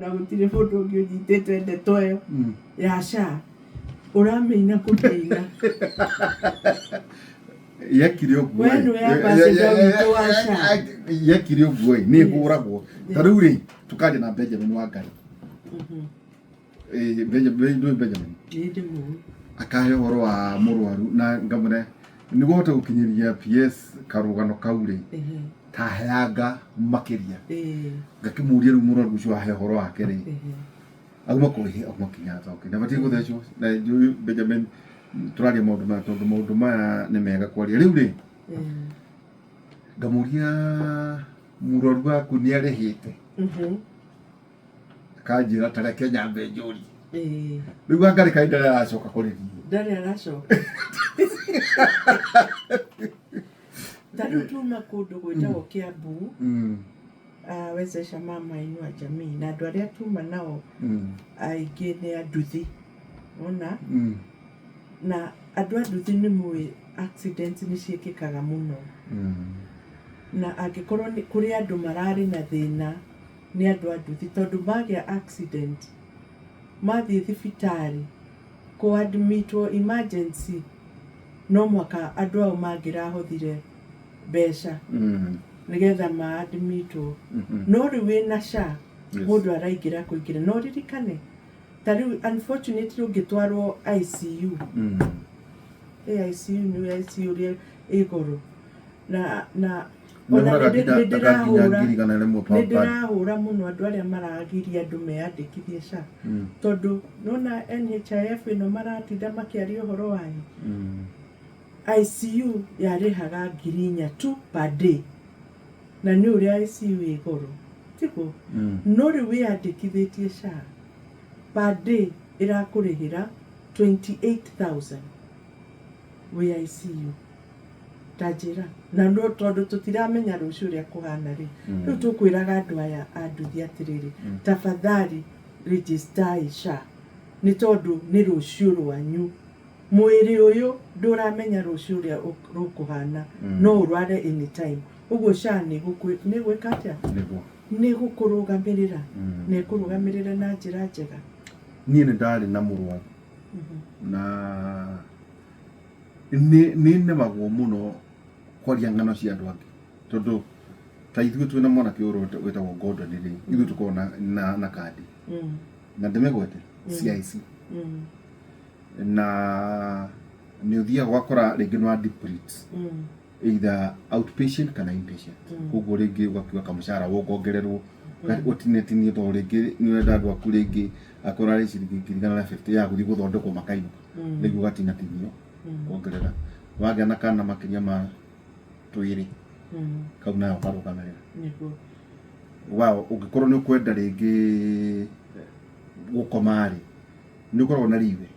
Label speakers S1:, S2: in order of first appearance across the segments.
S1: Na gũtirĩ mũndũ ũngĩ ũnyitĩte ndeto ĩyo ya SHA ũramĩina kũmĩina.
S2: Yekire ũguo.
S1: We nĩwe ambassador witũ wa SHA.
S2: Yekire ũguo ĩ, nĩ hũragwo ta rĩu rĩ, tũkaria na Benjamin Wangari. Eh, Benjamin, ndũĩ Benjamin?
S1: Nĩ ndĩmũĩ.
S2: Akahe ũhoro wa mũrwaru na ngamũre nĩguo hote gũkinyĩria PS karũgano kau rĩ, taheanga makĩria. Ngakĩmũria rĩu mũrwaru ũcio ahe ũhoro wake rĩ, auma kũrĩhe, auma Kenyatta, okay, na batiĩ gũthecwo. Na njũĩ Benjamin tũraria maũndũ maya tondũ maũndũ maya nĩ mega kwaria rĩu rĩ. Ngamũria, mũrwaru waku nĩ arĩhĩte? Akanjĩra, ta reke nyambe njũrie. Rĩu angarĩ kaĩ ndarĩ aracoka kũrĩ niĩ.
S1: Ndarĩ aracoka. Ta rĩu tuma kũndũ gwĩtagwo Kiambu, wezesha mama inua jamii, na andũ arĩa tuma nao aingĩ nĩ a nduthi ona. Na andũ a nduthi nĩ mũĩ accident nĩ ciĩkĩkaga mũno. Na angĩkorwo nĩ kũrĩ andũ mararĩ na thĩna, nĩ andũ a nduthi, tondũ magĩa accident mathiĩ thibitarĩ kũ admitwo emergency, no mũhaka andũ ao mangĩrahothire mbeca nĩgetha ma admitwo. No rĩu wĩna SHA, mũndũ araingĩra kũingĩra. No ririkane ta rĩu unfortunately ũngĩtwarwo ICU, ĩ ICU nĩ ICU ũrĩa ĩ goro na ona
S2: Nĩũraga
S1: nĩ
S2: nginya nginya
S1: ndĩrahũra
S2: 100,000
S1: nĩ
S2: per
S1: ndĩrahũra mũno andũ arĩa maragiria andũ meyandĩkithie SHA, tondũ nona NHIF ĩno maratinda makĩaria ũhoro wayo, ICU yarĩhaga 4,000 tu per day, na nĩ ũrĩa ICU ĩ goro, tiguo? No rĩu wĩyandĩkithĩtie SHA, per day ĩrakũrĩhĩra 28,000 wĩ ICU. Ta njĩra na no tondũ tũtiramenya rũciũ ũrĩa kũhana rĩ, rĩu tũkwĩraga andũ aya a nduthi atĩrĩrĩ, tafadhali register SHA, nĩ tondũ nĩ rũciũ rwanyu. Mwĩrĩ ũyũ ndũramenya rũciũ ũrĩa rũkũhana. No ũrware anytime. Ũguo SHA nĩ gwĩka atĩa?
S2: Nĩguo.
S1: Nĩ gũkũrũgamĩrĩra. Na ĩkũrũgamĩrĩre na njĩra njega.
S2: Niĩ nĩ ndarĩ na mũrwaru na nĩ nemagwo mũno kwaria ng'ano cia andũ angĩ, tondũ ta ithuĩ twĩna mwanake ũrĩa wĩtagwo Gordon rĩ, ithuĩ tũkoragwo na kandi na ndĩmĩgwete CIC. Na nĩ ũthiaga ũgakora rĩngĩ nĩ wa deplete either outpatient kana inpatient. Koguo rĩngĩ ũgakiuga kamũcara wongongererwo, ũtinĩtinie, tondũ rĩngĩ nĩ ũrenda andũ aku rĩngĩ akorwo arĩ ciringi 150 ya gũthiĩ gũthondekwo makainũka, rĩngĩ ũgatinatinio kuongerera wagĩa na kana makĩria ma twĩrĩ, kau nayo karũgamĩrĩra. Wao ũngĩkorwo nĩ ũkwenda rĩngĩ gũkoma rĩ, nĩ ũkoragwo na riwe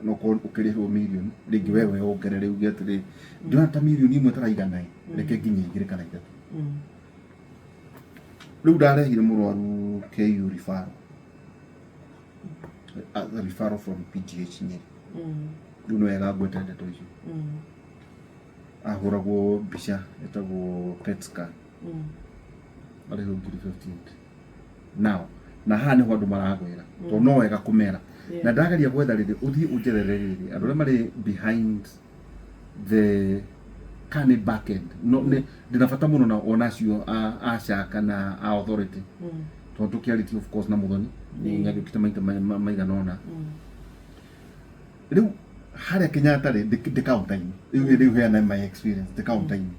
S2: no ũkorwo ũkĩrĩhwo mirioni, rĩngĩ we wongerere uge atĩrĩ, ndĩrona ta mirioni 1 taraigana ĩ, reke nginya igĩrĩ kana ithatũ. Rĩu ndarehire mũrwaru KU referral, referral from PGH Nyeri. Rĩu nĩ wega ngwete ndeto icio. Ahũragwo mbica ĩtagwo PET scan, arĩhwo 58,000. Now na haha nĩho andũ maragwĩra, tondũ no wega kũmera. Na ndageria gwetha rĩrĩ, ũthiĩ ũnjethere rĩrĩ, andũ arĩa marĩ behind the kana nĩ back end, no nĩ ndĩna bata mũno na ona acio a SHA kana a authority, tondũ tũkĩarĩtie of course na Mũthoni nĩ agĩũkĩte maita maigana ũna. Rĩu harĩa Kenyatta rĩ, ndĩ counter-inĩ rĩu heana my experience, ndĩ counter-inĩ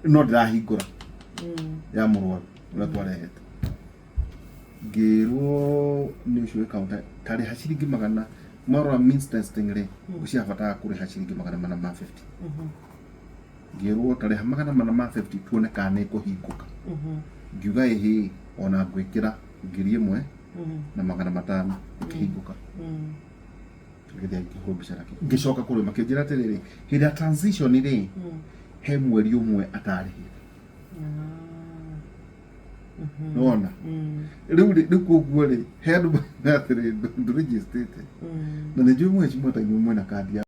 S2: no ndĩrahingũra ya mũrwaru ũrĩa twarehete, ngĩrwo nĩ ũcio wĩ counter, tarĩha ciringi magana marora means testing rĩ, ngwĩciria abataraga kũrĩha ciringi 450. Ngĩrwo tarĩha 450 tuone kana nĩ ĩkũhingũka. Ngiuga ĩhĩ, ona ngwĩkĩra 1500, ĩkĩhingũka. Ngĩthiĩ ngĩhũrwo mbica nake, ngĩcoka kũrĩ makĩnjĩra atĩrĩrĩ, hĩndĩ ya transition rĩ, he mweri ũmwe atarĩhĩte. Nĩwona rĩu rĩ, rĩu koguo rĩ, he andũ mauga atĩrĩ, ndũrĩnjĩstĩte na nĩ njũĩ mheshimiwa ta inyuĩ mwĩna kandi ya